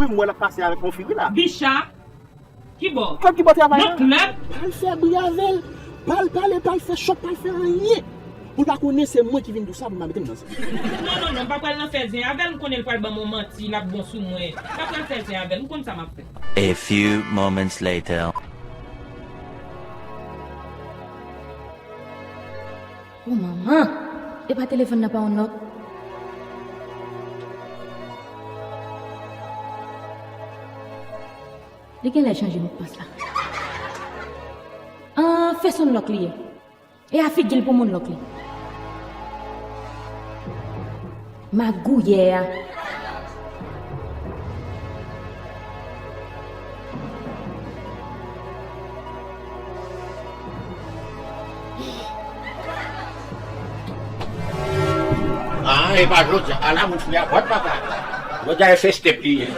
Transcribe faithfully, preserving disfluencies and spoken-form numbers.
Wi, m wè l ap pase avèk yon fi, wi, la. Bicha, ki bò? Kòb ki bò travay la. Nan klèb? Pa l fè bri avè l. Pa l pale, pa l fè chòk, pa l fè anyen. Pou l pa konnen se mwen ki vin di w sa pou m pa mete m nan zen. Non, non, non, m pa pral nan fè zen avè l. M konnen l pral ban m yon manti, l ap bon sou mwen. M pa pral fè zen avè l. M konn sa m ap fè. A few moments later. O manman, epa telefòn nan pa on lòk. Li genlè chanje motpas la. An, fè son lòk li ye. E a figi l pou moun lòk li. Magouyè a. Ah, e pa jodi a. Ala moun fouye a pòt papa. Jodi a e festep li ye.